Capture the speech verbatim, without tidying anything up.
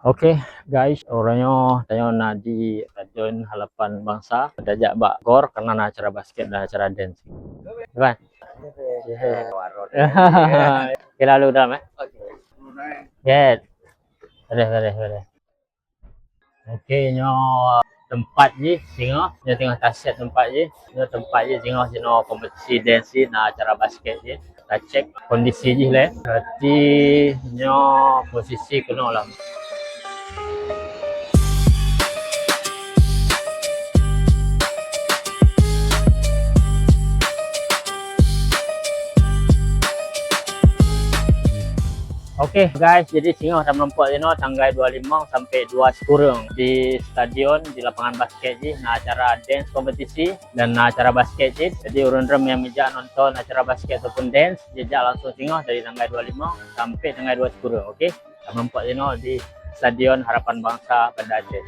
Oke, guys, uroe nyoe tanyoe na di Stadion Harapan Bangsa, tajak bak GOR karena na acara basket dan acara dance. Kan? Oke, lalu dalam, eh? Oke. Get. Boleh, boleh, boleh. Oke, nyoe teumpat jih singoh. Nyoe teungoh tasiet teumpat jih. Nyoe teumpat jih singoh, jinoe kompetisi dance jih, na acara basket jih. Tacek kondisi jih lé. Berarti nyoe posisi keunoe lah. Oke, guys, jadi singoh tameurumpok jinoe tanggai dua limong sampai dua sikureueng di stadion, di lapangan basket jih na acara dance kompetisi dan na acara basket jih. Jadi ureuëng-ureuëng nyang meujak nonton acara basket ataupun dance, jijak langsung singoh dari tanggai dua limong sampai tanggai dua sikureueng. Oke, tameurumpok jinoe di Stadion Harapan Bangsa Banda Aceh.